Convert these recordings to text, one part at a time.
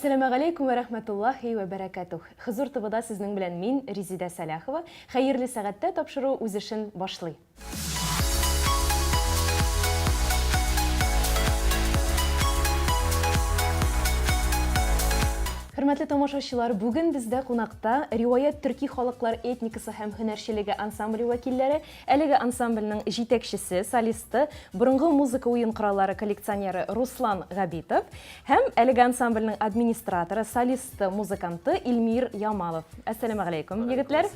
Әссәламәгаләйкүм вә рәхмәтуллаһи вә бәрәкәтүһ. Хозур ТВда сезнең белән мин, Резидә Сәлахова. Хәерле сәгатьтә тапшыру үз эшен башлый. Хөрмәтле тамашачылар, бүген бездә кунакта Риваять төрки халыклар этникасы һәм һөнәрчелеге ансамбле вәкилләре, әлеге ансамбльнең җитәкчесе, солисты, борынгы музыка уен кораллары коллекционеры Руслан Габитов һәм әлеге ансамбльнең администраторы, солисты, музыканты Илмир Ямалов. Әссәламәгаләйкүм, егетләр!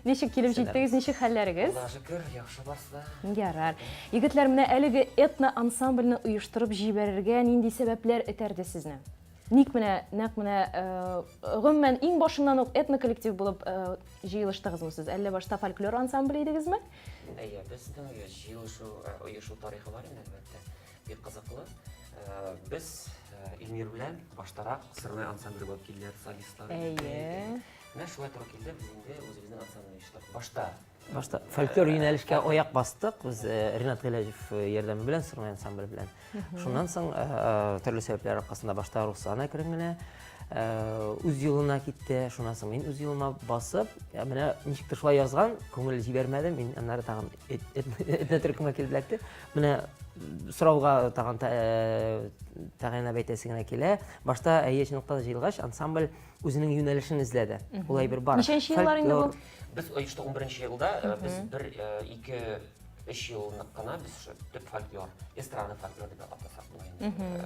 Ничек килеп җиттегез, ничек хәлләрегез? Аллага шөкер, яхшы барсы да. Ярар. Егетләр, менә әлеге этно-ансамбльне оештырып җибәрергә нинди сәбәпләр этәрде сезне? Ник менә, нәкъ менә, э, гомумән, иң башыннан ук этно-коллектив булып э, җыелыштыгызмы сез? Әллә башта фольклор ансамбле идегезме? Әйе, безнең җыелышу, э, оешу тарихы бар инде, әлбәттә. Бик кызыклы. Без Илмир белән баштарак Сырнай ансамбле булып килделәр, солистлар. Әйе. Менә шулай туры килде, без инде үзебезнең ансамбльне оештырдык. Башта Башта фольклор юнәлешкә аяк бастык без э, Ринат Гыйләҗев э, ярдәме белән, Сырнай ансамбле белән. Шуннан соң э, төрле сәбәпләр аркасында башта Руслан әкрен генә үз юлына китте. Шуннан соң мин үз юлыма басып, менә ничектер шулай язган, күңел җибәрмәде, мин аннары тагын этно-төркемгә килеп эләкте. Менә сорауга тагын тәгаенләп әйтәсе генә килә. Башта әйе, чынлыкта да җыелгач, ансамбль үзенең юнәлешен эзләде. Ул әйбер бар. Ничәнче еллар инде бу? Без оештык 11 елда, э, без бер, э, ике, өч еллык кына без шушы төп фольклор, эстрада фольклор дип атасак була инде. Э,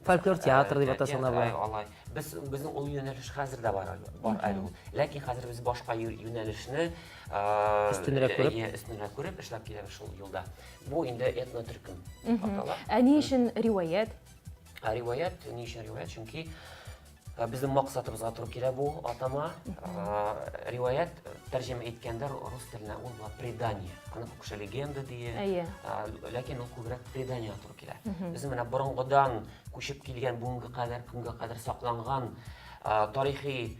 Фольклор театр дип атасаң да була. Алай. Без безнең ул юнәлеш хәзер дә бар, бар әле ул. Ләкин хәзер без башка юнәлешне өстенрәк күреп, өстенрәк күреп эшләп киләбез шул юлда. Бу инде этно төркем атала. Ә ни өчен риваять? Ә риваять, ни өчен риваять? Чөнки Э, безнең максатыбызга туры килә бу атама. Э, риваять э, тәрҗемә иткәндә рус теленә ул була предание. Аны күп кеше легенда дие. Әйе. Ләкин ул күбрәк преданиега туры килә. Безнең менә борынгыдан күчеп килгән бүгенге кадәр, көнгә кадәр сакланган тарихи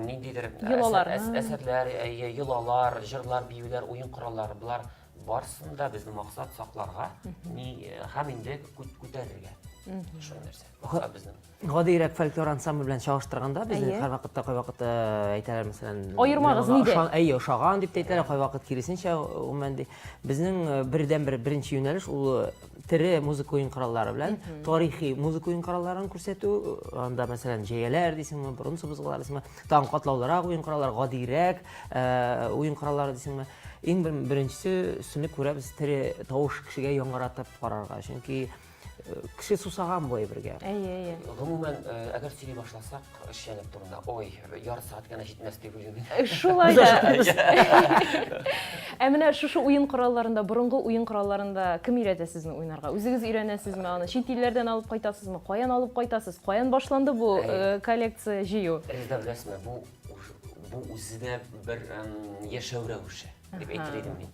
ниндидер әсәрләр, йолалар, җырлар, биюләр, уен кораллары болар барысын да безнең максат сакларга һәм инде күтәрергә. Шул нәрсә. Максат безнең. Гадиерәк фольклор ансамбль белән чагыштырганда, безне һәрвакытта кайвакыт э, әйтәләр, мәсәлән, Аермагыз нидә? Әйе, ошаган дип тә әйтәләр, кайвакыт киресенчә, гомумән ди. Безнең э, бердәнбер беренче юнәлеш ул э, тере музыка уен кораллары белән тарихи музыка уен коралларын күрсәтү. Анда, мәсәлән, җәяләр дисеңме, борын сыбызгылар дисеңме, тагын катлаулырак уен кораллары, гадиерәк уен кораллары дисеңме. Иң беренчесе өстенлек күрәбез тере тавыш кешегә яңгыратып карарга. Чөнки Кеше сусаган бу әйбергә. Әйе, әйе. Гомумән, э, әгәр сөйли башласак, эшчәнлек турында, ой, ярты сәгать кенә җитмәс дип уйлыйм мин. Э, шулай да. Ә менә шушы уен коралларында, борынгы уен коралларында кем өйрәтә сезне уйнарга? Үзегез өйрәнәсезме аны? Чит илләрдән алып кайтасызмы? Каян алып кайтасыз? Каян башланды бу э, коллекция җыю? Резеда беләсезме, бу бу үзе дә бер яшәү рәвеше дип әйтер идем мин.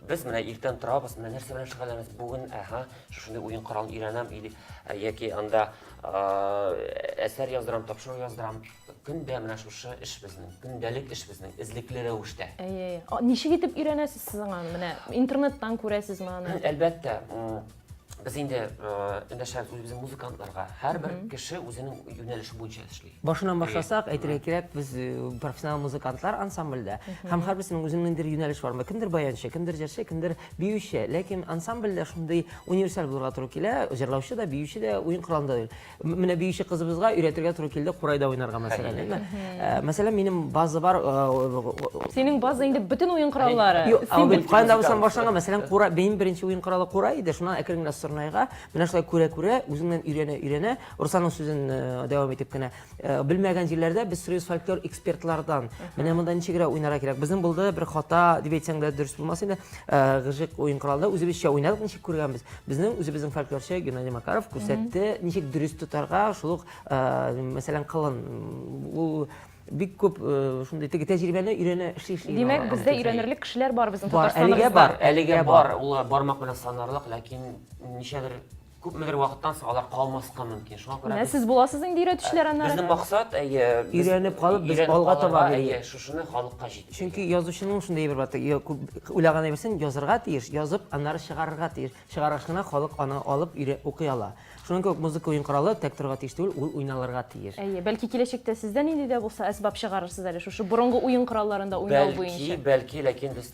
Без менә иртән торабыз, менә нәрсә белән шөгыльләнәбез бүген, әһә, шушындый уен коралын өйрәнәм или э, яки анда э, әсәр яздырам, тапшыру яздырам. Көндә менә шушы эш безнең, көндәлек эш безнең, эзлекле рәвештә. Әйе, әйе. Ничек итеп өйрәнәсез сез аңа? Менә интернеттан күрәсезме аны? Әлбәттә, без инде э, эндәшәбез үзебезнең музыкантларга. Һәрбер кеше үзенең юнәлеше буенча эшли. Башыннан башласак, әйтергә кирәк, без э, профессионал музыкантлар ансамбльдә. Һәм һәрберсенең үзенең ниндидер юнәлеше бар. Кемдер баянчы, кемдер җырчы, кемдер биюче. Ләкин ансамбльдә шундый универсаль булырга туры килә. Җырлаучы да, биюче дә, уен коралында да. Менә биюче кызыбызга өйрәтергә туры килде курайда уйнарга, мәсәлән, әйме? Э, мәсәлән, минем база бар. Э, Синең база инде бөтен уен кораллары. Юк, каян да булсам башланган, мәсәлән, кура, минем беренче уен коралы кура иде, шуннан әкрен генә сорнайга, менә шулай күрә-күрә, үзеңнән өйрәнә-өйрәнә, Русланның сүзен э, дәвам итеп кенә, белмәгән җирләрдә без сорыйбыз фольклор экспертлардан. Менә монда ничегрәк уйнарга кирәк? Безнең булды бер хата дип әйтсәң дә дөрес булмас инде. Гыжык уен коралында үзебезчә уйнадык, ничек күргәнбез. Безнең үзебезнең фольклорчы Геннадий Макаров күрсәтте, ничек дөрес тотарга, шул ук, мәсәлән, кылын. Ул бик күп шундый теге тәҗрибәне өйрәнә эшли эшли. Димәк, бездә өйрәнерлек кешеләр бар безнең Бар, әлегә бар, әлегә бар. Ул бармак белән санарлык, ләкин ничәдер. Күпмедер вакыттан соң алар калмаска мөмкин. Шуңа күрә Менә сез буласыз инде өйрәтүчеләр аннары. Безнең максат, әйе, өйрәнеп калып, без алга таба әйе, шушыны халыкка җиткерү. Чөнки язучының шундый әйбер бар, уйлаган әйберсен язырга тиеш, язып, аннары чыгарырга тиеш. Чыгаргач кына халык аны алып укый ала. Шуның кебек музыка уен коралы тәк торырга тиеш түгел, ул уйналырга тиеш. Әйе, бәлки киләчәктә сез дә нинди дә булса әсбап чыгарырсыз әле шушы борынгы уен коралларында уйнау буенча. Бәлки, бәлки, ләкин без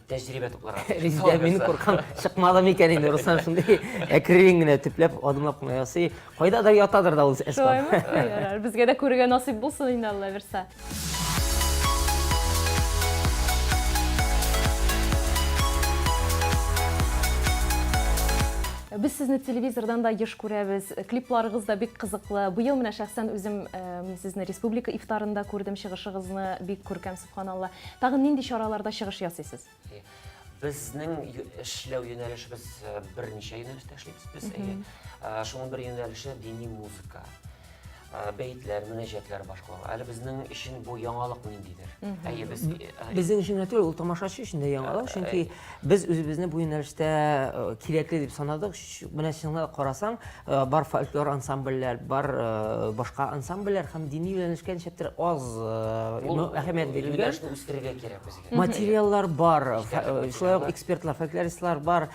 тәҗрибә тупларга тиеш. Резидә, мин куркам, чыкмады микән инде, Руслан шундый әкрен генә төпләп, адымлап кына ясый. Кайдадыр ятадыр да ул әсбап. Шулаймы? Ярар, безгә дә күрергә насыйп булсын инде, Алла бирса. Без сезне телевизордан да еш күрәбез, клипларыгыз да бик кызыклы. Быел менә шәхсән үзем сезне республика ифтарында күрдем, чыгышыгызны бик күркәм, субханалла. Тагын нинди чараларда чыгыш ясыйсыз? Безнең эшләү юнәлешебез берничә юнәлештә эшлибез без. Шуның бер юнәлеше дини музыка. Бәетләр, мөнәҗәтләр башкару. Әле безнең өчен бу яңалык ниндидер. Әйе, без Безнең өчен генә түгел, ул тамашачы өчен дә яңалык, чөнки без үзебезне бу юнәлештә кирәкле дип санадык. Менә чынлап карасаң, бар фольклор ансамбльләр, бар башка ансамбльләр һәм дини юнәлешкә ничектер аз әһәмият бирелгән. Юнәлешне үстерергә кирәк безгә. Материаллар бар, шулай ук экспертлар, фольклористлар бар.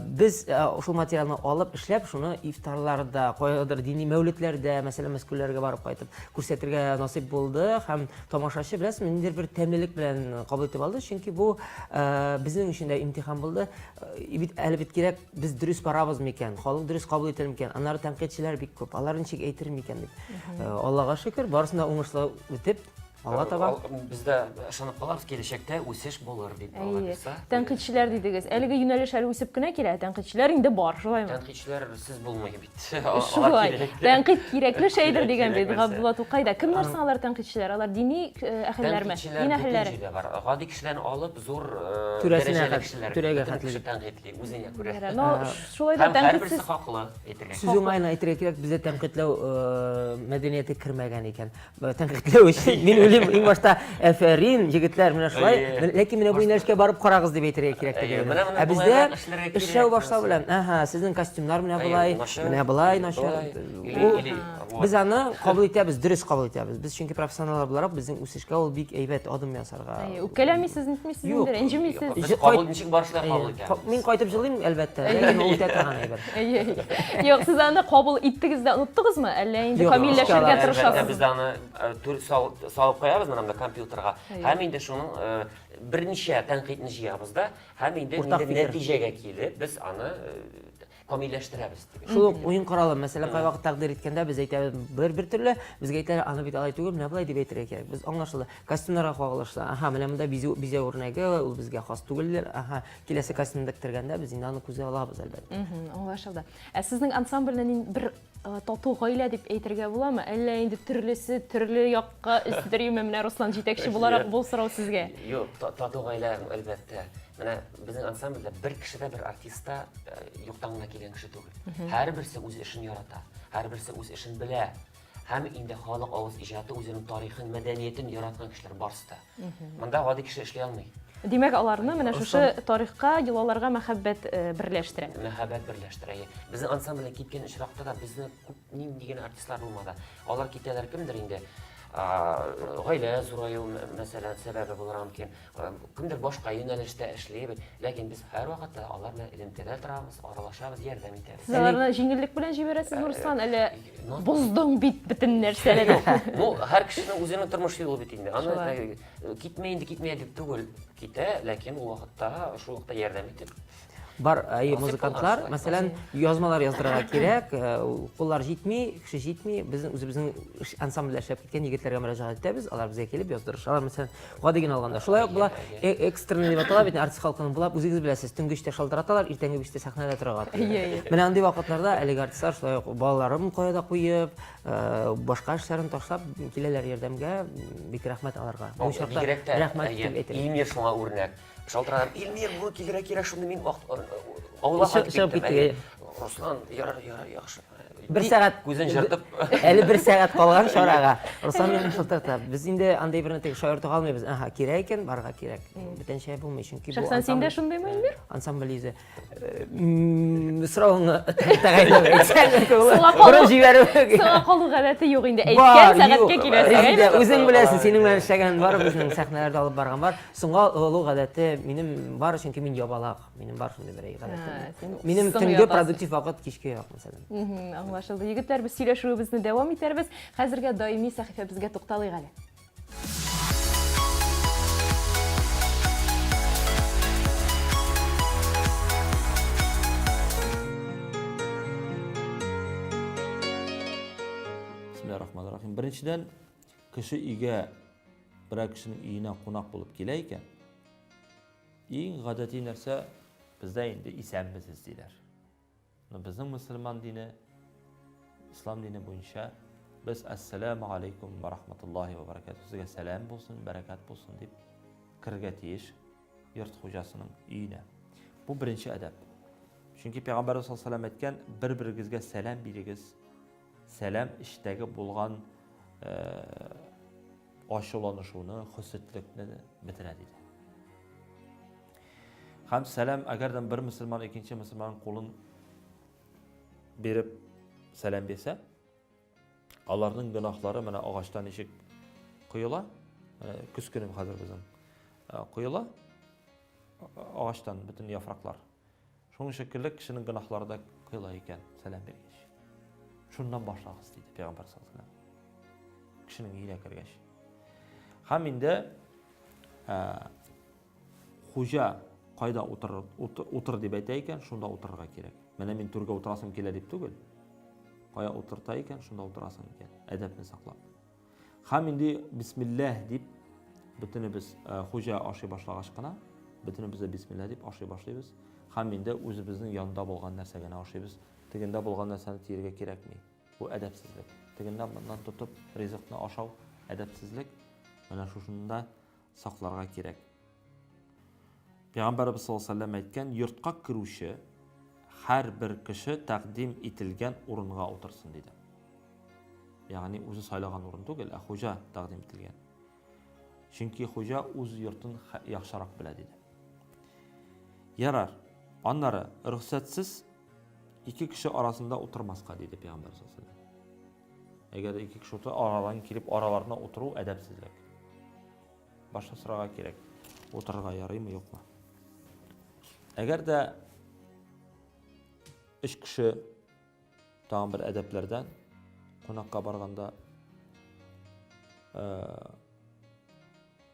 Без шул материалны алып эшләп, шуны ифтарларда, кайдадыр дини мәүледләрдә, мәсәлән, Мәскәүләргә барып кайтып күрсәтергә насыйп булды һәм тамашачы, беләсезме, ниндидер бер тәмлелек белән кабул итеп алды, чөнки бу безнең өчен дә имтихан булды. Бит әле бит кирәк, без дөрес барабыз микән, халык дөрес кабул итәр микән, аннары тәнкыйтьчеләр бик күп, алар ничек әйтер микән дип. Аллага шөкер, барысын да уңышлы үтеп, Алга таба. Без дә ышанып калабыз, киләчәктә үсеш булыр дип, Алла бирса. Тәнкыйтьчеләр дидегез. Әлеге юнәлеш әле үсеп кенә килә, тәнкыйтьчеләр инде бар, шулаймы? Тәнкыйтьчеләрсез булмый бит. Шулай. Тәнкыйть кирәкле шәйдер дигән бит Габдулла Тукай да. Кемнәр соң алар тәнкыйтьчеләр? Алар дини әһелләрме? Дин әһелләре. Тәнкыйтьчеләр бөтен җирдә бар. Гади кешеләрне алып, зур дәрәҗәле кешеләр. Түрәгә хәтле. Кеше тәнкыйтьли, үзенә күрә. Но шулай да тәнкыйтьсез. Һәрберсе хаклы әйтергә. Сүз уңаена әйтергә кирәк, бездә тәнкыйтьләү мәдәнияте кермәгән икән. Тәнкыйтьләү өчен мин уйлыйм, иң башта әфәрин, егетләр, менә шулай. Ләкин менә бу юнәлешкә барып карагыз дип әйтергә кирәк дип уйлыйм. Ә бездә эшләү башлау белән, әһә, сезнең костюмнар менә болай, менә болай начар. Без аны кабул итәбез, дөрес кабул итәбез. Без чөнки профессионаллар буларак безнең үсешкә ул бик әйбәт адым ясарга. Үпкәләмисез, нитмисез инде, рәнҗемисез. Без кабул ничек бар шулай кабул итәбез. Мин кайтып җылыйм, әлбәттә, ләкин ул үтә торган әйбер. Әйе. Юк, сез аны кабул иттегез дә оныттыгызмы? Әллә инде камилләшергә тырышасыз? Без аны салып куябыз менә монда компьютерга. Һәм инде шуның берничә тәнкыйтьне җыябыз да, һәм инде нәтиҗәгә килеп, без аны камилләштерәбез. Шул ук уен коралы, мәсәлән, кайвакыт тәкъдир иткәндә без әйтәбез бер-бер төрле, безгә әйтәләр, аны бит алай түгел, менә болай дип әйтергә кирәк. Без аңлашылды. Костюмнарга кагылышлы, аһа, менә монда бизәү, бизәү үрнәге, ул безгә хас түгелдер, аһа, киләсе костюмны тектергәндә без инде аны күзгә алабыз, әлбәттә. Аңлашылды. Ә сезнең ансамбльне бер тату гаилә дип әйтергә буламы? Әллә инде төрлесе төрле якка өстериме? Менә Руслан җитәкче буларак бу сорау сезгә. Юк, тату гаилә, әлбәттә. Менә безнең ансамбльдә бер кеше дә, бер артист та юктан гына килгән кеше түгел. Һәрберсе үз эшен ярата, һәрберсе үз эшен белә. Һәм инде халык авыз иҗаты үзенең тарихын, мәдәниятен яраткан кешеләр барысы да. Монда гади кеше эшли алмый. Димәк, аларны менә шушы тарихка, йолаларга мәхәббәт берләштерә. Мәхәббәт берләштерә. Безнең ансамбльдән киткән очракта да безне күп нинди генә артистлар булмады. Алар китәләр кемдер инде гаилә зураю, мәсәлән, сәбәбе булырга мөмкин. Кемдер башка юнәлештә эшли, ләкин без һәрвакытта алар белән элемтәдә торабыз, аралашабыз, ярдәм итәбез. Сез аларны җиңеллек белән җибәрәсез, Руслан, әллә боздың бит бөтен нәрсәне? Ну, һәр кешенең үзенең тормыш юлы бит инде. Аны китмә инде, китмә дип түгел, китә, ләкин ул вакытта, шул вакытта ярдәм итеп. Бар әйе музыкантлар, мәсәлән, язмалар яздырырга кирәк, куллар җитми, кеше җитми, безнең үзебезнең ансамбльдә эшләп киткән егетләргә мөрәҗәгать итәбез, алар безгә килеп яздырышалар, мәсәлән, гади генә алганда. Шулай ук була экстренный дип атала бит, артист халкының була, үзегез беләсез, төнге өчтә шалтыраталар, иртәнге биштә сәхнәдә торырга тиеш. Менә андый вакытларда әлеге артистлар шулай ук балаларын кая да куеп, башка эшләрен ташлап киләләр ярдәмгә, бик рәхмәт аларга. Бу очракта рәхмәт дип әйтергә. Илмир шуңа үрнәк. Шалтыратам, Илмир, бүген килергә кирәк, шундый мин авылга кайтып киттем. Руслан, ярар, ярар, яхшы. Бер сәгать күзен җыртып. Әле бер сәгать калган чарага. Руслан мине шылтырата. Без инде андый берне теге шаяртып алмыйбыз. Аһа, кирәк икән, барырга кирәк. Бүтәнчә булмый, чөнки бу Шәхсән син дә шундыймы, Эльмир? Ансамбль йөзе. Сорауыңны тәгаенләп әйтсәң, борып җибәрү. Соңга калу гадәте юк инде. Әйткән сәгатькә киләсең. Үзең беләсең, синең белән эшләгән бар, безнең сәхнәләрдә алып барган бар. Соңга калу гадәте минем бар, чөнки мин ябалак. Минем бар шундый бер гадәтем. Минем төнге продуктив вакыт кичке як, мәсәлән. Аңлашылды. Егетләр, без сөйләшүебезне дәвам итәрбез. Хәзергә даими сәхифәбезгә тукталыйк әле. Бисмиллахир-рахманир-рахим. Беренчедән, кеше өйгә берәр кешенең өенә кунак булып килә икән, Иң гадәти нәрсә бездә инде исәнмесез диләр. Но безнең мөселман дине, ислам дине буенча без ассаламу алейкум ва рахматуллахи ва баракатуһ, сезгә сәлам булсын, бәрәкәт булсын дип керергә тиеш йорт хуҗасының өенә. Бу беренче әдәп. Чөнки Пәйгамбәрбез саллаллаху алейһи әйткән, бер-берегезгә сәлам бирегез. Сәлам эчтәге булган ачуланышуны, хөсетлекне бетерә диде. Һәм сәлам, әгәрдән бер мөселман икенче мөселманның кулын биреп сәлам бирсә, аларның гөнаһлары менә агачтан ничек коела, көз көне хәзер безнең коела, агачтан бөтен яфраклар. Шуның шикелле кешенең гөнаһлары да коела икән, сәлам биргәч. Шуннан башлагыз, диде Пәйгамбәр саллаллаху алейһи ва Кешенең өенә кергәч. Һәм инде хуҗа кайда утыр, утыр дип әйтә икән, шунда утырырга кирәк. Менә мин түргә утырасым килә дип түгел. Кая утырта икән, шунда утырасың икән, әдәпне саклап. Һәм инде бисмилләһ дип бөтенебез э, хуҗа ашый башлагач кына, бөтенебез дә бисмилләһ дип ашый башлыйбыз. Һәм инде үзебезнең янда булган нәрсә генә ашыйбыз. Тегендә булган нәрсәне тиергә кирәкми. Бу әдәпсезлек. Тегендә моннан тотып ризыкны ашау әдәпсезлек. Менә шушында сакларга кирәк. Пәйгамбәрбез саллаллаху алейһи вәсәлләм әйткән, йортка керүче һәрбер кеше тәкъдим ителгән урынга утырсын диде. Ягъни үзе сайлаган урын түгел, ә хуҗа тәкъдим ителгән. Чөнки хуҗа үз йортын яхшырак белә диде. Ярар. Аннары рөхсәтсез ике кеше арасында утырмаска диде пәйгамбәр саллаллаху алейһи Әгәр ике кеше утыра, аралан килеп араларына утыру әдәпсезлек. Башта сорарга кирәк, утырырга ярыймы, юкмы? Әгәр дә өч кеше Тагын бер әдәпләрдән кунакка барганда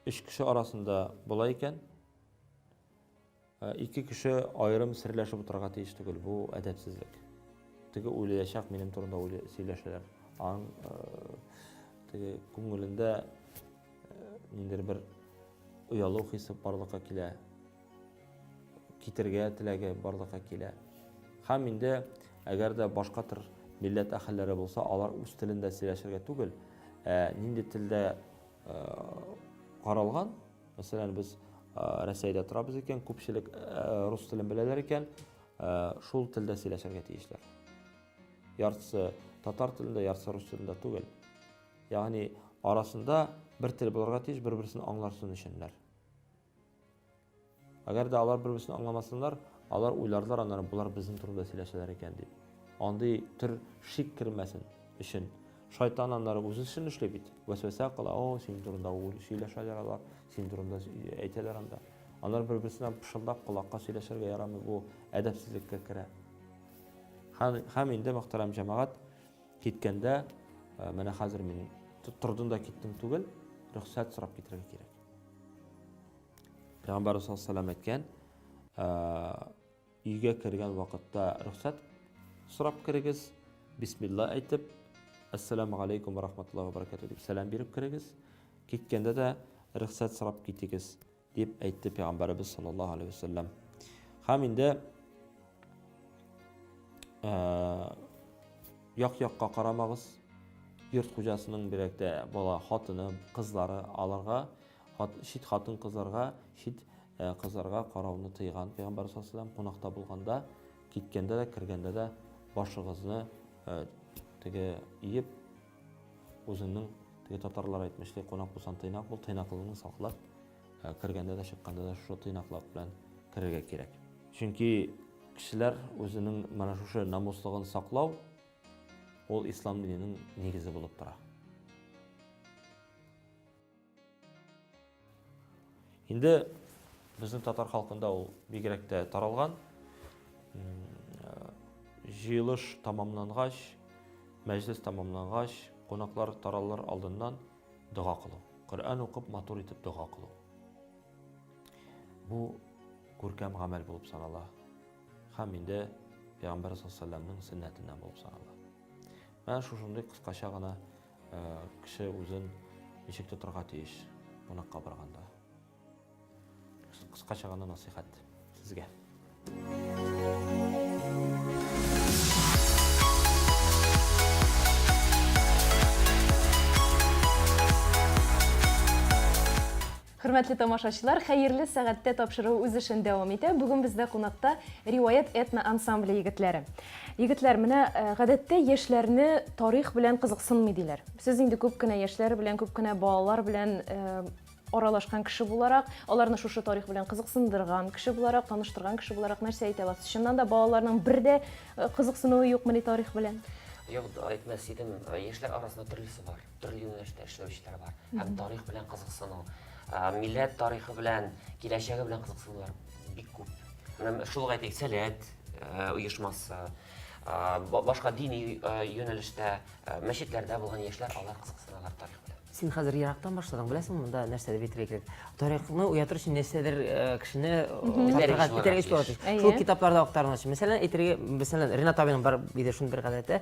өч кеше арасында була икән, ике кеше аерым серләшеп утырырга тиеш түгел. Бу әдәпсезлек. Теге уйлаячак, минем турында сөйләшәләр. Аның теге күңелендә ниндидер бер оялу хисе барлыкка килә. китергә теләге барлыкка килә. Һәм инде әгәр дә башка төр милләт әһелләре булса, алар үз телендә сөйләшергә түгел, ә нинди телдә каралган, мәсәлән, без Рәсәйдә торабыз икән, күпчелек рус телен беләләр икән, шул телдә сөйләшергә тиешләр. Яртысы татар телендә, яртысы рус телендә түгел. Ягъни арасында бер тел булырга тиеш, бер-берсен аңларсын өченнәр. Әгәр дә алар бер-берсен аңламасыннар, алар уйларлар аннары болар безнең турында сөйләшәләр икән дип. Андый төр шик кермәсен өчен. Шайтан аннары үз эшен эшли бит. Вәсвәсә кыла, о, синең турында сөйләшәләр алар, синең турында әйтәләр анда. Алар бер-берсенә пышылдап колакка сөйләшергә ярамый, бу әдәпсезлеккә керә. Һәм инде мөхтәрәм җәмәгать киткәндә, э, менә хәзер мин тордым да киттем түгел, рөхсәт сорап китәргә кирәк. Пәйгамбәрбез саллаллаху алейһи әйткән, өйгә кергән вакытта рөхсәт сорап керегез, бисмилла әйтеп, ассаламу алейкум ва рахматуллахи ва баракатуһ дип сәлам биреп керегез. Киткәндә дә рөхсәт сорап китегез, дип әйтте Пәйгамбәрбез саллаллаху алейһи ва сәлләм. Һәм инде як-якка карамагыз. Йорт хуҗасының бигрәк тә бала, хатыны, кызлары аларга Чит хатын-кызларга, чит кызларга карауны тыйган Пәйгамбәр саллаллаху алейһи кунакта булганда, киткәндә дә, кергәндә дә башыгызны теге иеп, үзеңнең теге татарлар әйтмешли, кунак булсаң тыйнак бул, тыйнаклыгыңны саклап, кергәндә дә чыкканда да шушы тыйнаклык белән керергә кирәк. Чөнки кешеләр үзенең менә шушы намуслыгын саклау ул ислам диненең нигезе булып тора. Инде безнең татар халкында ул бигрәк тә таралган. Җыелыш тамамлангач, мәҗлес тамамлангач, кунаклар таралыр алдыннан дога кылу. Коръән укып, матур итеп дога кылу. Бу күркәм гамәл булып санала. Һәм инде Пәйгамбәр саллаллаһу сөннәтеннән булып санала. Менә шушындый кыскача гына Кеше үзен ничек тотарга тиеш кунакка барганда? Кыскача гына насыйхәт сезгә. Хөрмәтле тамашачылар, хәерле сәгатьтә тапшыруы үз эшен дәвам итә. Бүген бездә кунакта Риваять этно ансамбле егетләре. Егетләр, менә э, гадәттә яшьләрне тарих белән кызыксынмый диләр. Сез инде күп кенә яшьләр белән, күп кенә балалар белән э, аралашкан кеше буларак, аларны шушы тарих белән кызыксындырган кеше буларак, таныштырган кеше буларак нәрсә әйтә аласыз? Чыннан да балаларның бер дә э, кызыксынуы юкмыни тарих белән? Юк, әйтмәс идем, яшьләр арасында төрлесе бар. Төрле юнәлештә эшләүчеләр бар. Һәм тарих белән кызыксыну, милләт тарихы белән, киләчәге белән кызыксынулар бик күп. Менә шул ук әйтик, Сәләт оешмасы, башка дини юнәлештә, мәчетләрдә булган яшьләр, алар кызыксыналар тарих белән. Син хәзер ерактан башладың, беләсеңме, монда нәрсә дип әйтергә кирәк? Тарихны уятыр өчен нәрсәдер кешене тартырга, этәргеч булырга тиеш. Шул китапларда актарына өчен. Мәсәлән, әйтергә, мәсәлән, Ренат абыйның бар иде шундый бер гадәте.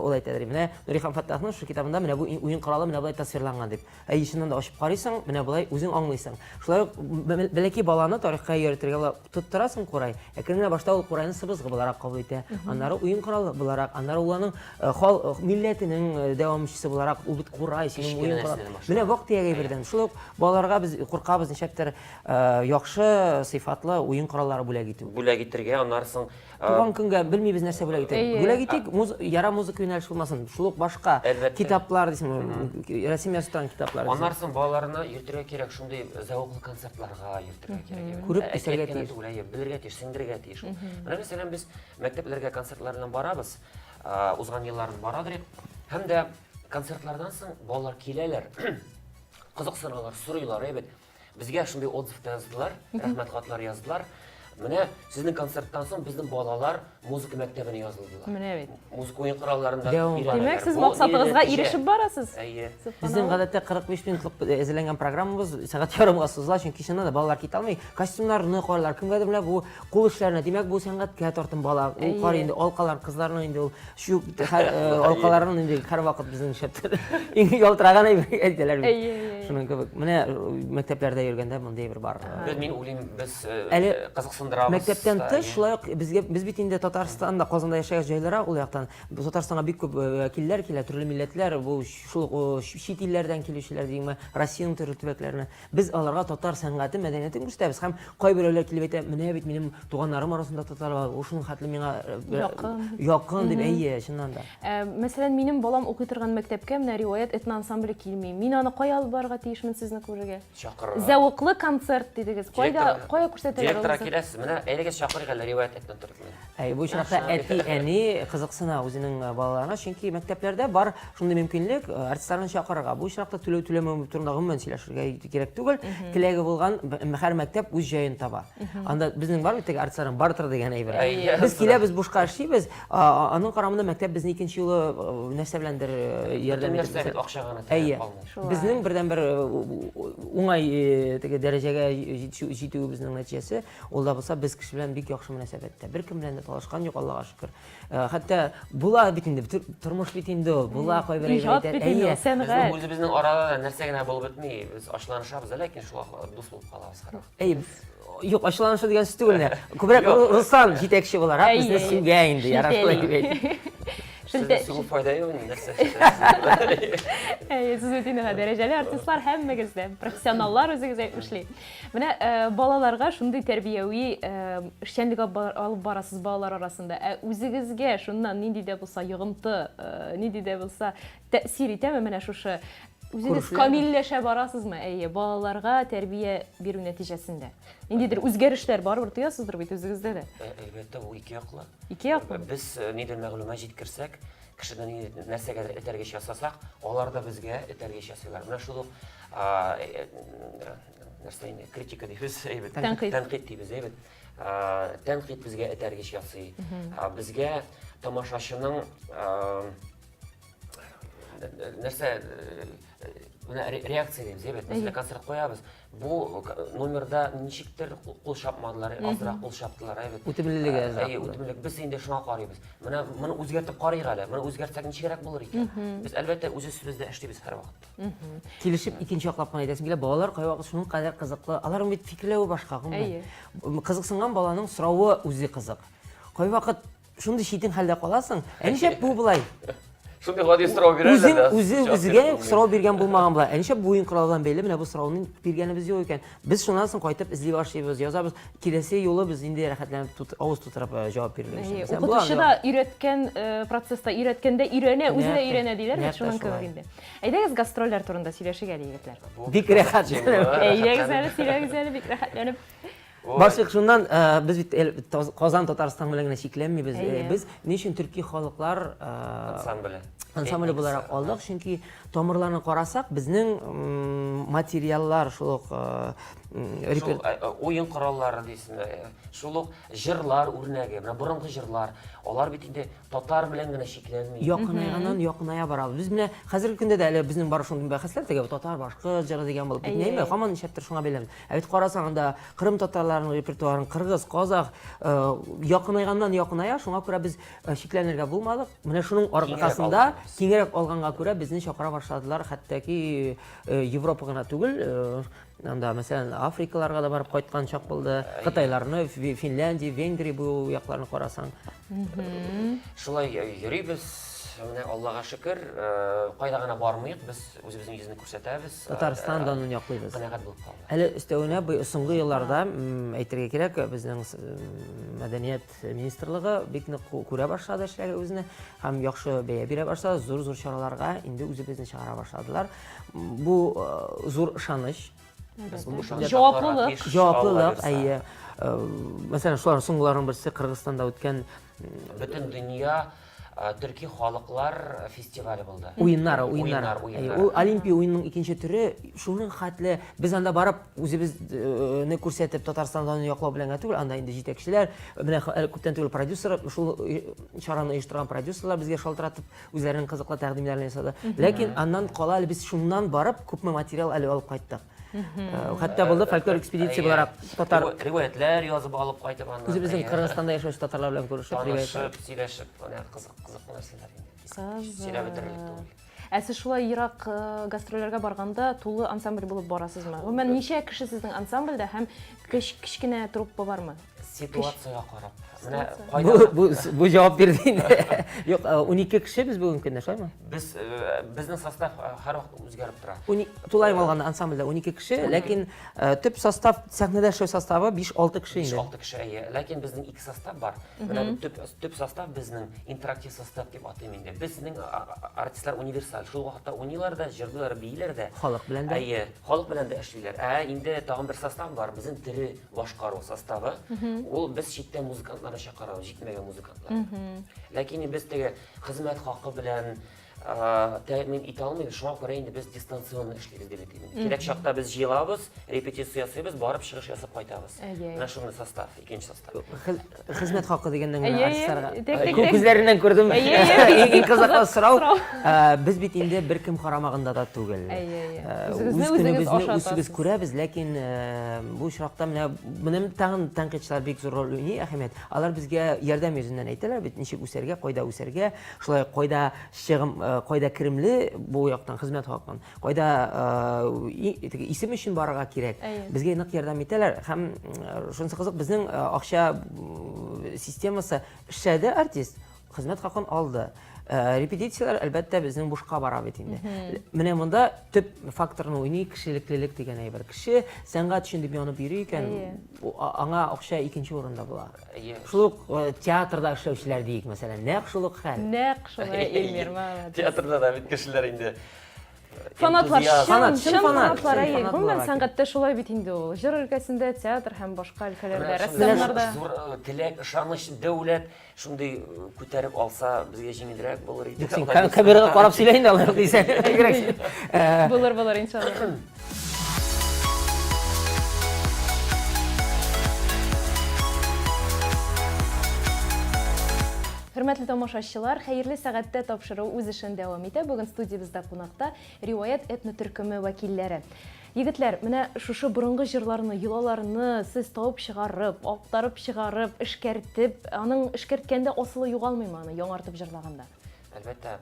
Ул әйтәдер, менә Нурихан Фәттахның шул китабында менә бу уен коралы менә болай тасвирланган дип. Ә чыннан да ачып карыйсың, менә болай үзең аңлыйсың. Шулай ук бәләкәй баланы тарихка өйрәтергә була. Тоттырасың курай, әкрен генә башта ул курайны сыбызгы буларак кабул итә, аннары уен коралы буларак, аннары ул аның хал милләтенең дәвамчысы буларак, ул бит курай, синең уен коралы. Менә вак-төяк әйбердән. Шулай ук балаларга без куркабыз ничектер яхшы сыйфатлы уен кораллары бүләк итү. Бүләк итергә, аннары соң Туган көнгә белмибез нәрсә бүләк итәргә. Бүләк итик, муз, яра музыка юнәлеше булмасын, шул ук башка китаплар дисең, рәсем язып торган китаплар. Аннан соң балаларны йөртергә кирәк, шундый зәвыклы концертларга йөртергә кирәк. Күреп үсәргә тиеш. Түгел, әйе, белергә тиеш, сеңдерергә тиеш. Менә мәсәлән, без мәктәпләргә концертлар белән барабыз, узган елларны барадыр идек. Һәм дә концертлардан соң балалар киләләр, кызыксыналар, сорыйлар, әйбәт. Безгә шундый отзыв та яздылар, рәхмәт хатлар яздылар. Менә сезнең концерттан соң безнең балалар музыка мәктәбенә язылдылар. Менә бит. Музыка уен коралларында өйрәнәләр. Димәк, сез максатыгызга ирешеп барасыз. Әйе. Безнең гадәттә 45 минутлык әзерләнгән программабыз сәгать ярымга сузыла, чөнки чыннан да балалар китә алмый. Костюмнарны карыйлар, кемгәдер менә бу кул эшләренә, димәк, бу сәнгатькә тартым бала. Ул карый инде алкалар, кызларның инде ул Чүп алкаларын инде һәрвакыт безнең шәптер. Иң ялтыраган әйбер әйтәләр бит. Шуның кебек. Менә мәктәпләрдә йөргәндә мондый әйбер бар. Без мин уйлыйм, без әле кызыксындырабыз. Мәктәптән тыш шулай ук безгә без бит инде Татарстанда, Казанда яшәгәч җайлырак ул яктан. Татарстанга бик күп вәкилләр килә, төрле милләтләр, бу шул чит илләрдән килүчеләр димме, Россиянең төрле төбәкләренә. Без аларга татар сәнгате, мәдәниятен күрсәтәбез һәм кайберәүләр килеп әйтә, менә бит минем туганнарым арасында татар бар, ул шуның хәтле миңа якын, якын дип, әйе, чыннан да. Мәсәлән, минем балам укый торган мәктәпкә менә Риваять этноансамбле килми. Мин аны кая алып барырга тиешмен сезне күрергә? Чакырырга. Зәвыклы концерт дидегез. Кайда, кая күрсәтәләр Директорга киләсез, менә әйдәгез чакырыйк әле Риваять этнотөркемен. Әй, бу очракта әти-әни кызыксына үзенең балаларына, чөнки мәктәпләрдә бар шундый мөмкинлек артистларны чакырырга. Бу очракта түләү-түләмәү турында гомумән сөйләшергә кирәк түгел. Теләге булган һәр мәктәп үз җаен таба. Анда безнең бар бит теге артистларның бартер дигән әйбер. Без киләбез, бушка эшлибез. Аның карамында мәктәп безне икенче юлы нәрсә беләндер ярдәм итеп. Нәрсә бит акча гына таләп калмый. Безнең бердәнбер уңай теге дәрәҗәгә җитүебезнең нәтиҗәсе Ул да булса без кеше белән бик яхшы мөнәсәбәттә. Беркем белән дә талашкан юк, Аллага шөкер. Хәтта була бит инде, тормыш бит инде ул, була кайбер әйбер әйтә. Әйе, сәнгать. Үзебезнең арада да нәрсә генә булып бетми, без ачуланышабыз, ләкин шул дус булып калабыз һәрвакыт. Әйе, юк, ачуланышу дигән сүз түгел менә. Күбрәк Руслан җитәкче буларак безне сүгә инде, ярашлы дип әйтик. Шелтә. Сезнең файда юк инде нәрсә. Әйе, сез бит инде дәрәҗәле артистлар һәммәгез дә, профессионаллар үзегез әйтмешли. Менә э, балаларга шундый тәрбияви э, эшчәнлек алып барасыз балалар арасында. Ә үзегезгә шуннан нинди дә булса йогынты, э, нинди дә булса тәэсир итәме менә шушы үзегез камилләшә барасызмы? Әйе, балаларга тәрбия бирү нәтиҗәсендә. Ниндидер үзгәрешләр барыбер тоясыздыр бит үзегездә дә. Әлбәттә, ул ике яклы. Ике яклы. Без нидер мәгълүмат җиткерсәк, кешедән нәрсәгәдер этәргеч ясасак, алар да безгә этәргеч ясыйлар. Менә шул ук нәрсә инде, критика дибез, әйбәт. Тәнкыйть. Тәнкыйть дибез, әйбәт. Тәнкыйть безгә этәргеч ясый. Безгә тамашачының нәрсә менә реакция дибез, әйбәт. Мәсәлән, концерт куябыз. Бу номерда ничектер кул чапмадылар, азрак кул чаптылар, әйбәт. Үтемлелеге азрак. Әйе, үтемлелек. Без инде шуңа карыйбыз. Менә моны үзгәртеп карыйк әле. Моны үзгәртсәк ничегрәк булыр икән? Без әлбәттә үз өстебездә эшлибез һәрвакыт. Килешеп икенче яклап кына әйтәсем килә, балалар кайвакыт шуның кадәр кызыклы. Аларның бит фикерләве башка, гомумән. Кызыксынган баланың соравы үзе кызык. Кайвакыт Шундый читен хәлдә каласың. Ә нишләп бу болай? Шундый гади сорау бирәләр Үзең үзе үзгә сорау биргән булмаган була. Ә нишләп бу уен коралы белән бәйле менә бу сорауны биргәнебез юк икән. Без шуннан соң кайтып эзли башлыйбыз, язабыз. Киләсе юлы без инде рәхәтләнеп тут, авыз тутырып э, җавап бирергә Әйе, Укытучы да өйрәткән э, процесста өйрәткәндә өйрәнә, үзе дә өйрәнә диләр бит, шуның кебек инде. Әйдәгез гастрольләр турында сөйләшик әле, егетләр. Бик рәхәт. Әйдәгез әле, сөйләгез әле, бик рәхәтләнеп. Башлык шуннан, э, без бит Казан Татарстан белән генә чикләнмибез. Э, без ни өчен төрки халыклар э, ансамбле ансамбле буларак алдык, чөнки тамырларны карасак, безнең материаллар шул ук шул уен кораллары дисеңме, шул ук җырлар үрнәге, менә борынгы җырлар, алар бит инде татар белән генә чикләнми. Якынайганнан якыная барабыз. Без менә хәзерге көндә дә әле безнең бары шундый бәхәсләр теге татар башкорт җыры дигән булып бит, әйме? Һаман нишләптер шуңа бәйләнеп. Ә бит карасаң анда кырым татарларының репертуарын, кыргыз, казах э, якынайганнан якыная, шуңа күрә без э, шикләнергә булмадык. Менә шуның аркасында киңрәк алганга күрә безне чакыра башладылар, хәтта ки э, Европа гына түгел, анда, мәсәлән, Африкаларга да барып кайткан чак булды. Кытайларны, Финляндия, Венгрия бу якларны карасаң. Шулай йөрибез, менә Аллага шөкер, кайда гына бармыйк, без үзебезнең йөзне күрсәтәбез. Татарстан данын яклыйбыз. Канәгать булып калдык. Әле өстәвенә бу соңгы елларда әйтергә кирәк, безнең мәдәният министрлыгы бик нык күрә башлады эшләгебезне һәм яхшы бәя бирә башлады. Зур-зур чараларга инде үзебезне чыгара башладылар. Бу зур ышаныч. Җаваплылык. Җаваплылык, әйе. Мәсәлән, шулар соңгыларның берсе Кыргызстанда үткән Бөтен дөнья төрки халыклар фестивале булды. Уеннары, уеннары. Уеннар, Ул Олимпия уенының икенче төре, шуның хәтле без анда барып үзебезне күрсәтеп Татарстан данын яклау белән генә түгел, анда инде җитәкчеләр, менә күптән түгел продюсер, шул чараны оештырган продюсерлар безгә шалтыратып үзләренең кызыклы тәкъдимнәрен ясады. Ләкин аннан кала әле без шуннан барып күпме материал әле алып кайттык. Э, хәтта булды фольклор экспедиция буларак татар риваятьләр язып алып кайтып аннан. Үзебезнең Кыргызстанда яшәүче татарлар белән күрешеп, танышып, сөйләшеп, менә кызык кызык нәрсәләр инде. Сөйләп бетерерлек түгел. Ә сез шулай ерак э, гастрольләргә барганда тулы ансамбль булып барасызмы? Гомумән, ничә кеше сезнең ансамбльдә һәм кечкенә труппа бармы? Ситуациягә карап. Менә кайда бу, бу, бу җавап бирде инде. Юк, 12 э, кеше без бүгенге көндә, шулаймы? Без э, безнең состав э, һәрвакыт үзгәреп тора. Тулаем алганда ансамбльдә 12 кеше, ләкин төп состав, сәхнәдә эшләү составы 5-6 кеше инде. 5-6 кеше, әйе. Ләкин безнең ике состав бар. Менә төп төп состав безнең интерактив состав дип атыйм инде. Безнең артистлар универсаль. Шул вакытта уйныйлар да, җырлыйлар, бииләр дә. Халык белән дә. Әйе, халык белән дә эшлиләр. Ә инде тагын бер состав бар, безнең тере башкару составы, ул без читтән музыкантларны чакырабыз, җитмәгән музыкантлар. Ләкин без теге хезмәт хакы белән тәэмин итә алмыйбыз, шуңа күрә инде без дистанционно эшлибез дип әйтим. Кирәк чакта без җыелабыз, репетиция ясыйбыз, барып чыгыш ясап кайтабыз. Менә шундый состав, икенче состав. Хезмәт хакы дигәннән генә артистларга. Күзләреннән күрдем. Иң кызыклы сорау. Без бит инде беркем карамагында да түгел. Үз көнебезне үзебез күрәбез, ләкин бу очракта менә менә тагын тәнкыйтьчеләр бик зур роль уйный, әһәмият. Алар безгә ярдәм йөзеннән әйтәләр бит, ничек үсәргә, кайда үсәргә, шулай кайда чыгым, кайда керемле бу яктан хезмәт хакын, кайда исем өчен барырга кирәк. Безгә нык ярдәм итәләр һәм шунысы кызык, безнең акча системасы эшләде артист, хезмәт хакын алды. Репетицияләр, әлбәттә, безнең бушка бара бит инде. Менә монда төп факторны уйный кешелеклелек дигән әйбер. Кеше сәнгать өчен дип янып йөри икән, аңа акча икенче урында була. Шул ук театрда эшләүчеләр диик, мәсәлән, нәкъ шул ук хәл. Нәкъ шулай, Эльмир, молодец. Театрда да бит кешеләр инде Фанатлар, чын, чын фанатлар, әйе. Гомумән, сәнгатьтә шулай бит инде ул. Җыр өлкәсендә, театр һәм башка өлкәләрдә, рәссамнарда. Зур теләк, ышаныч, дәүләт шундый күтәреп алса, безгә җиңелрәк булыр иде. Син камерага карап сөйлә инде алай дисәң. Булыр, булыр, иншалла. Хөрмәтле тамашачылар, хәерле сәгатьтә тапшыру үз эшен дәвам итә. Бүген студиябездә кунакта Риваять этно-төркеме вәкилләре. Егетләр, менә шушы борынгы җырларны, йолаларны сез табып чыгарып, актарып чыгарып, эшкәртеп, аның эшкәрткәндә асылы югалмыймы аны яңартып җырлаганда? Әлбәттә,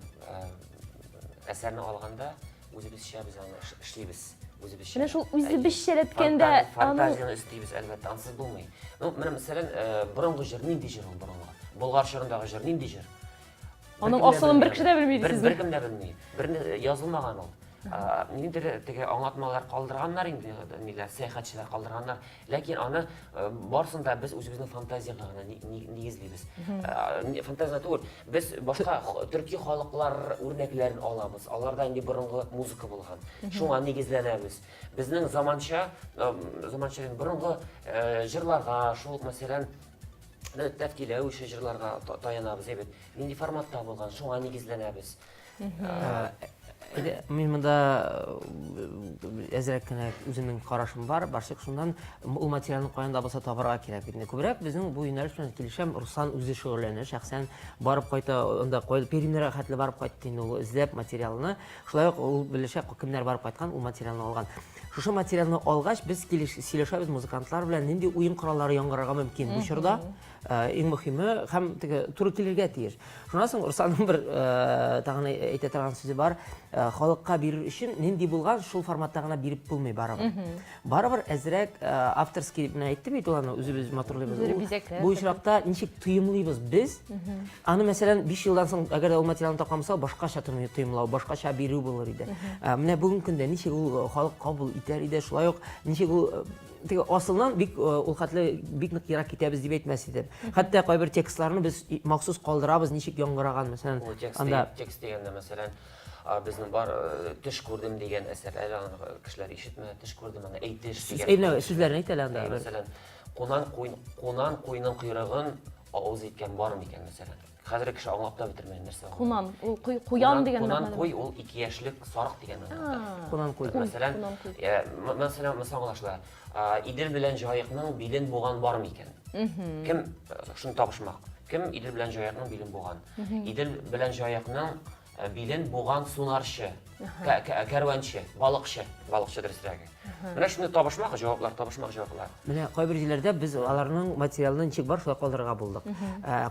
әсәрне алганда үзебезчә без аны эшлибез. Үзебезчә. Менә шул үзебезчәләткәндә фантазияне өстибез, әлбәттә, ансыз булмый. Ну, менә мәсәлән, борынгы җыр нинди җыр ул борынгы? Болгар чорындагы җыр нинди җыр? Аның асылын бер кеше дә белми дисезме? Беркем дә белми. Бер язылмаган ул. Ниндидер теге аңлатмалар калдырганнар инде, ниләр, сәяхәтчеләр калдырганнар. Ләкин аны барысын да без үзебезнең фантазиягә генә нигезлибез. Фантазия түгел, без башка төрки халыклар үрнәкләрен алабыз. Аларда инде борынгы музыка булган. Шуңа нигезләнәбез. Безнең заманча, заманча борынгы җырларга, шул ук мәсәлән, тәфтиләү ише җырларга таянабыз, әйбәт. Нинди форматта булган, шуңа нигезләнәбез. Мин монда әзрәк кенә үземнең карашым бар. Башлык шуннан ул материалны каян да булса табарга кирәк бит. Күбрәк безнең бу юнәлеш белән килешәм. Руслан үзе шөгыльләнә, шәхсән барып кайта, анда Пермьнәргә хәтле барып кайтты инде ул эзләп материалны. Шулай ук ул белешә, кемнәр барып кайткан, ул материалны алган. Шушы материалны алгач, без сөйләшәбез музыкантлар белән, нинди уен кораллары яңгырарга мөмкин бу чорда. Иң мөһиме һәм теге туры килергә тиеш. Шуннан соң Русланның бер тагын әйтә торган сүзе бар. Халыкка бирер өчен нинди булган, шул форматта гына биреп булмый барыбер. Барыбер әзрәк авторский менә әйтте бит ул аны, үзебез матурлыйбыз. Бу очракта ничек тоемлыйбыз без? Аны, мәсәлән, 5 елдан соң, әгәр дә ул материалны тапкан булса, башкача тоемлау, башкача бирү булыр иде. Менә бүгенге көндә ничек ул халык кабул итәр иде, шулай ук ничек ул теге асылдан бик ул хәтле бик нык ерак китәбез дип әйтмәс идем. Хәтта кайбер текстларны без махсус калдырабыз, ничек яңгыраган, мәсәлән, анда текст дигәндә, мәсәлән, безнең бар төш күрдем дигән әсәр, әле аны кешеләр ишетмәде, төш күрдем, аны әйтеш дигән. Сүзләрен әйт әле анда. Мәсәлән, кунан куй, кунан куйның койрыгын авыз иткән бар микән, мәсәлән? Хәзер кеше аңлап та бетермәгән нәрсә ул. Кунан, ул куй, куян дигән мәгънәдә. Кунан куй ул ике яшьлек сарык дигән мәгънәдә. Кунан куй. Мәсәлән, мәсәлән, монысы аңлашыла. Идел белән Җаекның билен буган бар микән? Кем шуны табышмак? Кем Идел белән Җаекның билен буган? Идел белән Җаекның билен буган сунарчы, кәрванчы, балыкчы, балыкчы дөресрәге. Менә шундый табышмак җаваплар, табышмак җаваплар. Менә кайбер җирләрдә без аларның материалны ничек бар шулай калдырырга булдык.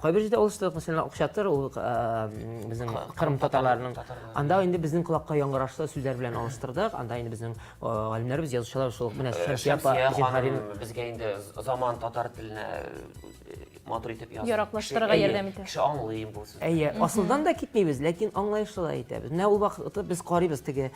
Кайбер җирдә ул шулай мәсәлән, Окчатыр, ул безнең Кырым татарларының. Анда инде безнең колакка яңгырашлы сүзләр белән алыштырдык. Анда инде безнең галимнәребез, язучылар шул менә Шәмсия апа, безгә инде заман татар теленә матур итеп язды. Яраклаштырырга ярдәм итә. Кеше аңлый бу сүзне. Әйе, асылдан да китмибез, ләкин аңлаешлы да итәбез. Менә ул вакытта без карыйбыз теге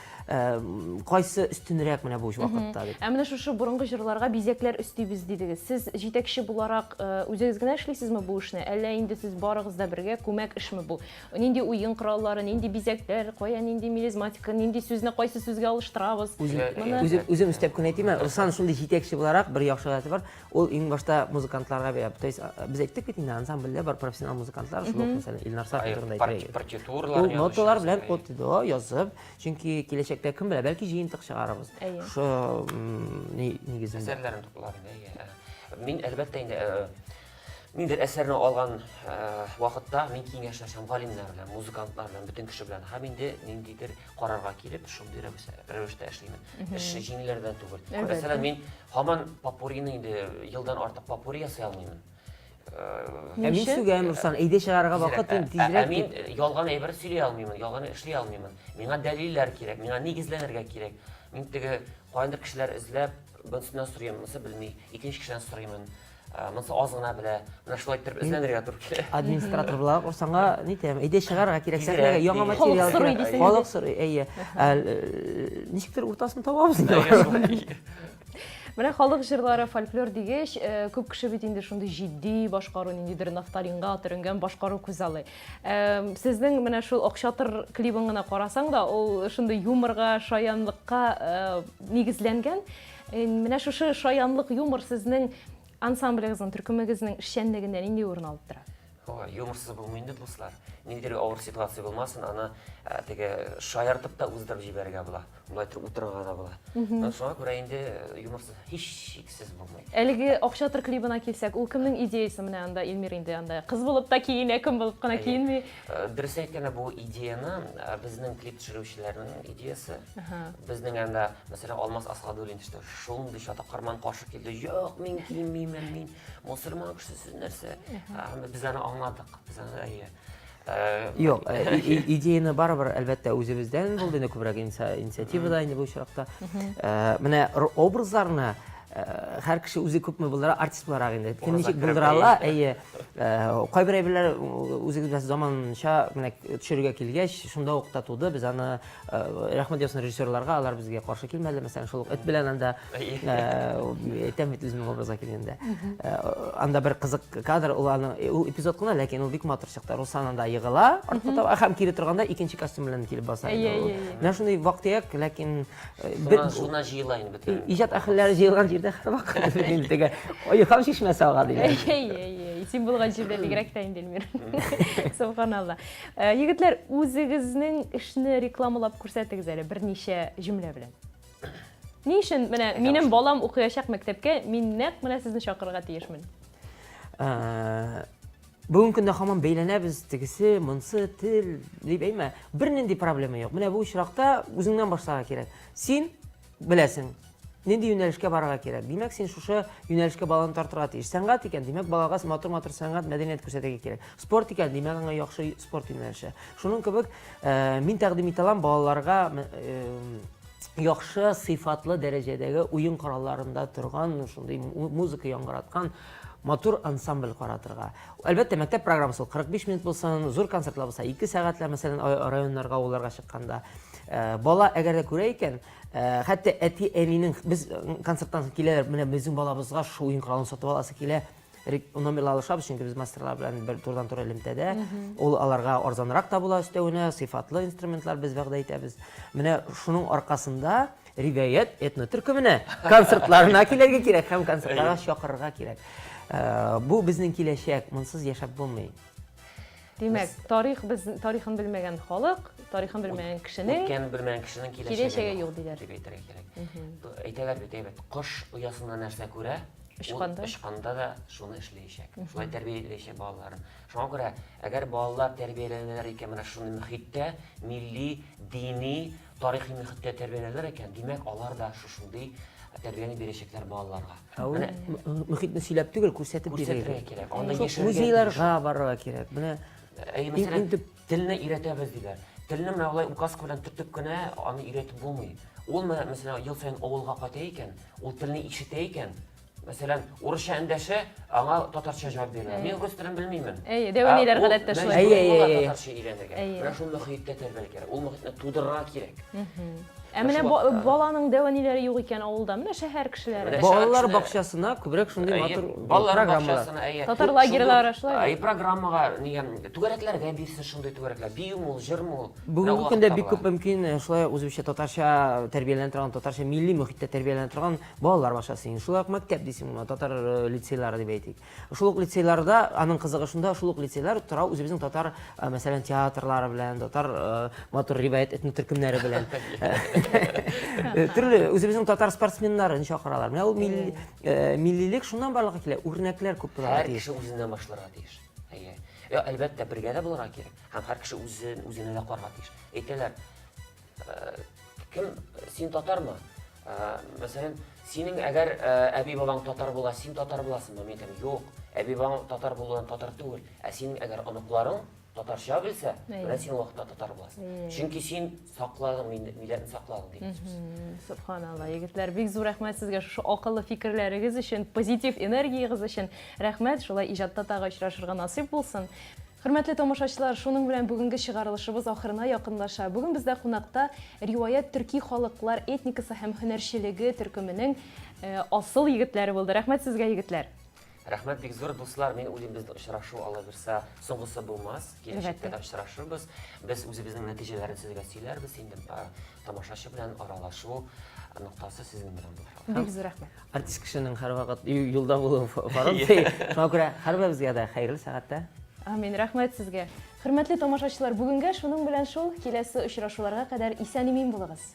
кайсы өстенрәк менә бу вакытта дип. Ә менә шушы борынгы җырларга бизәкләр өстибез дидегез. Сез җитәкче буларак үзегез генә эшлисезме бу эшне, әллә инде сез барыгыз да бергә күмәк эшме бу? Нинди уен кораллары, нинди бизәкләр, кая нинди мелизматика, нинди сүзне кайсы сүзгә алыштырабыз? Үзем үзем өстәп кенә әйтим, Руслан шундый җитәкче буларак бер яхшы гадәте бар. Ул иң башта музыкантларга бирә. То есть без әйттек бит инде, ансамбльдә бар профессионал музыкантлар, шул ук, мәсәлән, Илнар Сафин турында әйтергә. Партитуралар Ул ноталар белән от до язып, чөнки киләчәктә кем белә, бәлки җыентык чыгарырбыз. Шушы нигезендә. Әсәрләрен туплар инде. Мин әлбәттә инде ниндидер әсәрне алган вакытта мин киңәшләшәм галимнәр белән, музыкантлар белән, бөтен кеше белән һәм инде ниндидер карарга килеп, шундый рәвештә эшлимен. Эш җиңелләрдән түгел. Мәсәлән, мин һаман попуррины инде елдан артык попурри ясый алмыймын. Ә мин сүгәм, Руслан, әйдә чыгарырга вакыт инде тизрәк. Ә мин ялган әйбер сөйли алмыймын, ялган эшли алмыймын. Миңа дәлилләр кирәк, миңа нигезләнергә кирәк. Мин теге каяндыр кешеләр эзләп, бунысыннан сорыйм, монысы белми, икенче кешедән сорыймын. Монысы аз гына белә. Менә шулай иттереп эзләнергә туры килә. Администратор буларак Русланга ни әйтәм, әйдә чыгарга кирәк сәхнәгә, яңа материал кирәк. Халык сорый, әйе. Ничектер уртасын табабыз инде. Менә халык җырлары, фольклор дигәч, күп кеше бит инде шундый җитди башкару, ниндидер нафталинга төренгән башкару күзаллый. Сезнең менә шул Акчатыр клибын гына карасаң да, ул шундый юморга, шаянлыкка нигезләнгән. Менә шушы шаянлык, юмор сезнең ансамблегезнең, төркемегезнең эшчәнлегендә нинди урын алып тора? Юморсыз булмый инде, дуслар. Ниндидер авыр ситуация булмасын, аны теге шаяртып та уздырып җибәрергә була. Болай торып утырырга да була. Шуңа күрә инде юморсыз һичшиксез булмый. Әлеге Акчатыр клибына килсәк, ул кемнең идеясе менә анда, Илмир инде анда кыз булып та киенә, кем булып кына киенми. Дөрес әйткәндә, бу идеяны безнең клип төшерүчеләрнең идеясе. Безнең анда, мәсәлән, Алмаз Асхадуллин төште. Шундый чатакарман каршы килде. Юк, мин киенмимен, мин мусульман кешесе, сез нәрсә? Без аны аңладык. Без аны, әйе. Юк, идеяны барыбер, әлбәттә, үзебездән булды инде күбрәк инициатива да инде бу очракта. Менә образларны һәр кеше үзе күпме булдыра, артист буларак инде. Кем ничек булдыра ала, әйе. Кайбер әйберләр үзегез беләсез, заманча менә төшерергә килгәч, шунда ук та туды. Без аны Рәхмәт яусын режиссерларга, алар безгә каршы килмәде. Мәсәлән, шул ук эт белән анда әйтәм бит үземнең образга килгәндә. Анда бер кызык кадр, ул аны ул эпизод кына, ләкин ул бик матур чыкты. Руслан анда егыла, артка таба һәм кире торганда икенче костюм белән килеп баса. Менә шундый вак-төяк, ләкин бер шуннан җыела инде бөтен. Иҗат әһелләре җыелган җирдә һәрвакыт инде теге Илһам чишмәсе ага диләр. Әй, әй, әй, син булган җирдә бигрәк тә инде, Эльмир. Сөбханалла. Э, егетләр, үзегезнең эшне рекламалап күрсәтегез әле берничә җөмлә белән. Ни өчен менә минем балам укыячак мәктәпкә мин нәкъ менә сезне чакырырга тиешмен? Э, бүгенге көндә һаман бәйләнәбез, тегесе, монсы, тел дип әйме. Бернинди проблема юк. Менә бу очракта үзеңнән башларга кирәк. Син Беләсең, нинди юнәлешкә барырга кирәк. Димәк, син шушы юнәлешкә баланы тартырга тиеш. Сәнгать икән, димәк, балага матур-матур сәнгать, мәдәният күрсәтергә кирәк. Спорт икән, димәк, аңа яхшы спорт юнәлеше. Шуның кебек, э, мин тәкъдим итә алам балаларга э, яхшы сыйфатлы дәрәҗәдәге уен коралларында торган, шундый музыка яңгыраткан матур ансамбль каратырга. Әлбәттә, мәктәп программасы ул 45 минут булсын, зур концертлар булса 2 сәгатьләр, мәсәлән, районнарга, авылларга чыкканда. Э, бала әгәр дә күрә икән, Э, хәтта әти-әнинең без концерттан соң киләләр, менә безнең балабызга шул уен коралын сатып аласы килә. Номерлар алышабыз, чөнки без мастерлар белән бер турыдан-туры элемтәдә. Ул аларга арзанрак та була өстәвенә, сыйфатлы инструментлар без вәгъдә итәбез. Менә шуның аркасында Риваять этно төркеменә концертларына килергә кирәк һәм концертларга чакырырга кирәк. Э, бу безнең киләчәк, монсыз яшәп булмый. Димәк, тарих без тарихын белмәгән халык, тарихын белмәгән кешенең үткәнен белмәгән кешенең киләчәге юк диләр. Дип әйтергә кирәк. Әйтәләр бит, әйбәт, кош оясында нәрсә күрә, очканда, очканда да шуны эшләячәк. Шулай тәрбияләячәк балаларын. Шуңа күрә, әгәр балалар тәрбияләнәләр икән менә шундый мөхиттә, милли, дини, тарихи мөхиттә тәрбияләнәләр икән, димәк, алар да шушындый тәрбияне бирәчәкләр балаларга. Ә ул мөхитне сөйләп түгел, күрсәтеп бирергә кирәк. Анда яшәргә. Музейларга барырга кирәк. Менә әйе, мәсәлән, телне өйрәтәбез диләр. Телне менә алай указка белән төртеп кенә аны өйрәтеп булмый. Ул менә, мәсәлән, ел саен авылга кайта икән, ул телне ишетә икән, мәсәлән, урысча эндәшә, аңа татарча җавап бирә. Мин рус телен белмимен. Әйе, дәү әниләр гадәттә шулай. Әйе, әйе, әйе. Татарча өйрәнергә. Менә шул мөхиттә тәрбияләр кирәк. Ул мөхитне тудырырга кирәк. Ә менә баланың дәү әниләре юк икән авылда, менә шәһәр кешеләре. Балалар бакчасына күбрәк шундый матур балалар бакчасына, әйе. Татар лагерьлары шулай. Әйе, программага нигә түгәрәкләргә бирсен шундый түгәрәкләр. Биюме ул, җырмы ул. Бүгенге көндә бик күп мөмкин э, шулай үзебезчә татарча тәрбияләнә торган, татарча милли мөхиттә тәрбияләнә торган балалар бакчасы. Шулай ук мәктәп дисең, татар э, лицейлары дип әйтик. Шул ук лицейларда, аның кызыгы шунда, шул ук лицейлар тора үзебезнең татар, э, мәсәлән, театрлары белән, татар э, матур риваять этно төркемнәре белән. Э, төрле үзебезнең татар спортсменнарын чакыралар. Менә ул милли, миллилек шуннан барлыкка килә. Үрнәкләр күп булырга тиеш. Һәр кеше үзеннән башларга тиеш. Әйе. Әлбәттә, бергә дә булырга кирәк. Һәм һәр кеше үзен үзенә дә карарга тиеш. Әйтәләр, Кем, син татармы? Мәсәлән, синең әгәр әби-бабаң татар була, син татар буласыңмы? Мин әйтәм, юк, әби-бабаң татар булудан татар түгел. Ә синең әгәр оныкларың татарча белсә, менә син ул вакытта татар буласың. Чөнки син сакладың, милләтне сакладың дигән сүз. Субханалла, егетләр, бик зур рәхмәт сезгә шушы акыллы фикерләрегез өчен, позитив энергиягез өчен. Рәхмәт, шулай иҗатта тагы очрашырга насыйп булсын. Хөрмәтле тамашачылар, шуның белән бүгенге чыгарылышыбыз ахырына якынлаша. Бүген бездә кунакта Риваять төрки халыклар этникасы һәм һөнәрчелеге төркеменең э, асыл егетләре булды. Рәхмәт сезгә, егетләр. Рәхмәт бик зур, дуслар. Мин уйлыйм, безнең очрашу Алла бирса, соңгысы булмас. Киләчәктә дә очрашырбыз. Без үзебезнең нәтиҗәләрен сезгә сөйләрбез. Инде тамашачы белән аралашу ноктасы сезнең белән булыр. Бик зур рәхмәт. Артист кешенең һәрвакыт юлда булуы фарыз. Шуңа күрә һәрберебезгә дә хәерле сәгатьтә. Амин. Рәхмәт сезгә. Хөрмәтле тамашачылар, бүгенгә шуның белән шул. Киләсе очрашуларга кадәр исән-имин булыгыз.